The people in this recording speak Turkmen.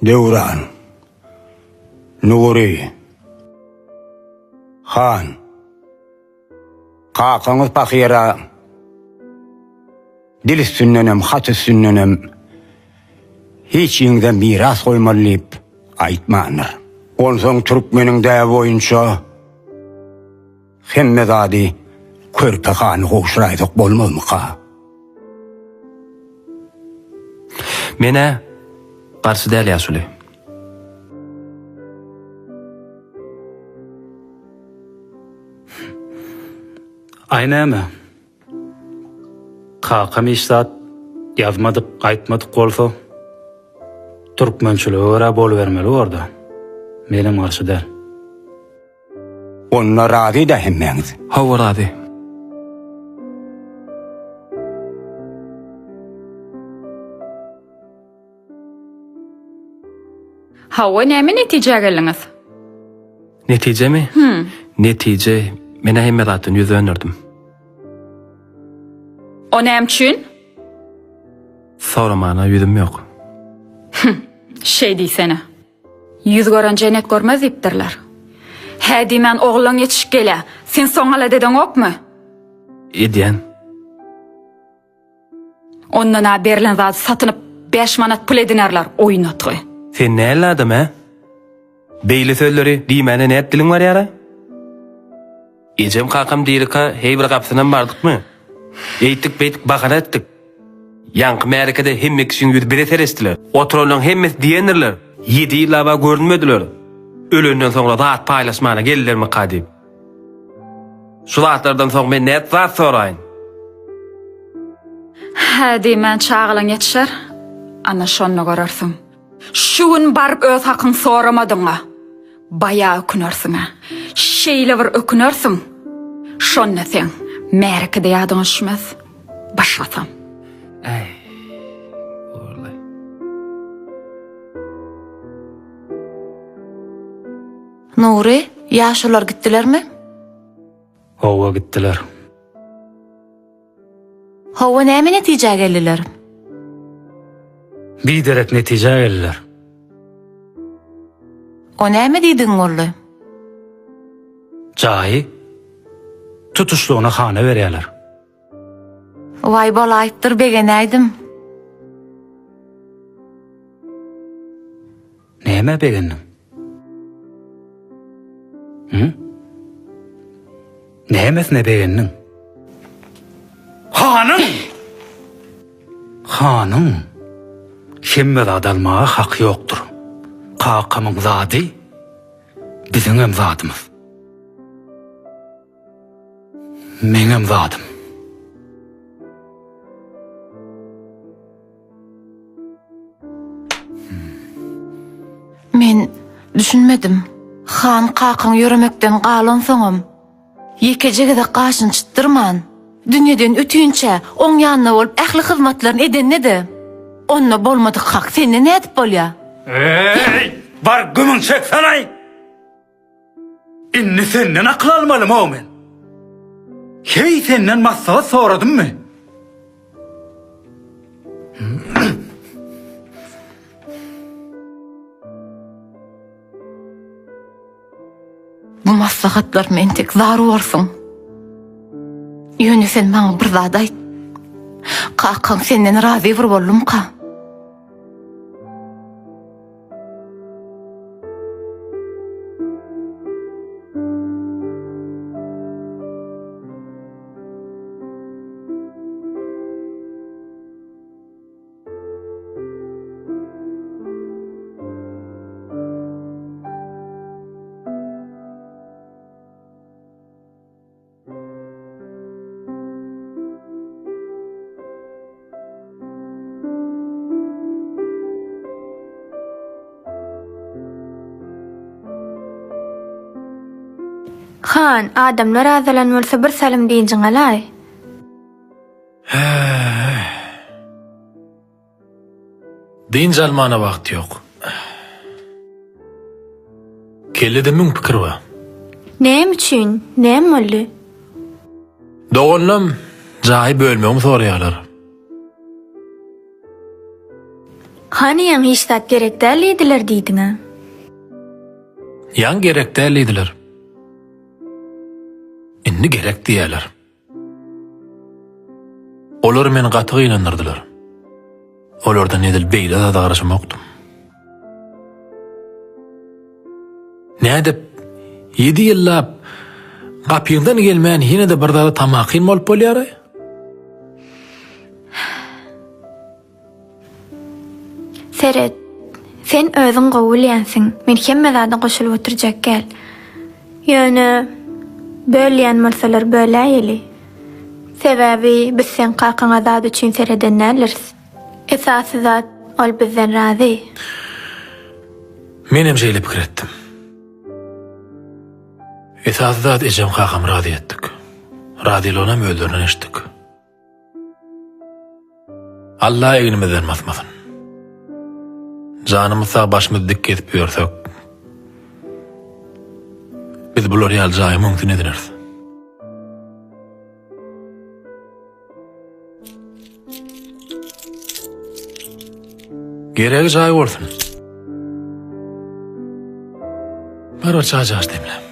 Döwran. Nury. Han. Kakaňyz pahyra dil üstündenem, hat üstündenem hiç ýeňde miras goýmaly diýip aýtmandyr. Onsoň türkmeniň däbi boýunça hemme zady körpe hana gowşuraýsak bolmazmyka? Men-ä garşy däl ýaşuly. Aý näme? Kakam hiç zat ýazmadyk, aýtmadyk bolsa, türkmençilige görä bolubermeli borda. Menem garşy däl. Onda razy-da hemmäňiz? Hawa razy. Hawa, näme netijä geldiňiz? Netijemi? Hüm. Netije, men-ä hemme zatdan ýüz dönderdim. O näme üçin? Soramana ýüzüm ýok. Hüm, şeý diýsene. Ýüz gören jennet görmez diýipdirler. Hä diýmän oglan ýetişip gelýä. Sen soň alada edeňokmy? Edýän. Ondan-a berlen zady satynyp bäş manat pul edinerler, oýnatgy. Sen näl adam, hä? Beýle sözleri diýmäne nädip diliň barýar-a? Ejem-kakam dirika heý bir gapysynam bardykmy? Eýtdik-beýtdik bahana etdik. Ýaňky märekede hemme kişiň ýüzi bize seretdiler. Oturanlaryň hemmesi diýendirler, Ýedi ýyllab-a görünmediler. Ölenden soňra zat paýlaşmana geldilermika diýip. Şu zatlardan soň men nädip zat soraýyn? Hä diýmän çagalaň ýetişer, ana şonda görersiň. Şu gün baryp öz hakyňy soramadyň-a, baýa ökünersiň-ä. Şeýle bir ökünersiň, şonda seň märeke-de ýadyňa düşmez, başgasam. Äý, borlaý. Nury, ýaşular gitdilermi? Hawa, gitdiler. Hawa, näme netijä geldiler? Biderek netijä geldiler. O näme diýdigiň boldy? Jaýy tutuşlygyna hana berýärler. Waý bolaýypdyr begenäýdim. Nämä begendiň? Hı? Nämesine begendiň? Hanyň! Hanyň hemme zat almaga haky ýokdur. Kakamyň zady biziňem zadymyz. Meňem zadym. Men düşünmedim. Han kakaň ýöremekden galansoňam, ýekeje gezek gaşyny çytdyrman, dünýeden ötünçä oň ýanynda bolup ähli hyzmatlaryny edende-de, onda bolmadyk hak sende nädip bolýa? Eý, bar gümüň çeksene-aý! Indi senden akyl almalymy-ow men? Heý, senden maslahat soradymmy? Bu maslahatlaryma entek zar borsuň. Ýöne sen maňa bir zat aýt. Kakaň senden razy bir boldumyka? Han, adamlar azalan bolsa bir salym dynjyňy alaý. Dynç almana wagt ýok. Kellede müň pikir bar. Näme üçin? Näme boldy? Doganlam jaýy bölmegimi soraýarlar. Hany ýaňy hiç zat gerek däl diýdiler diýdiňä. Ýaňy gerek däl diýdiler. Indi gerek diýýärler. Olar meni gaty gynandyrdylar. Olardan edil beýle zada garaşamokdym. Nädip ýedi ýyllap gapyňdan gelmän ýene-de bir zada tamakin bolup bolýar-aý? Seret, sen özüň gowy bilýänsiň, men hemme zada goşulyp oturjak däl. Ýöne bölýän bolsalar böläýeli. Sebäbi biz seň kakaňa zat üçin sereden däldiris. Esasy zat ol bizden razy. Menem şeýle pikir etdim. Esasy zat ejem kakamy razy etdik. Razylygynam özlerinden eşitdik. Alla egnimizden basmasyn. Janymyz sag başymyz dik gezip ýörsek, biz bular ýaly jaýyň müňsüni edineris. Geregi jaý bolsun. Bar bir çaý demle.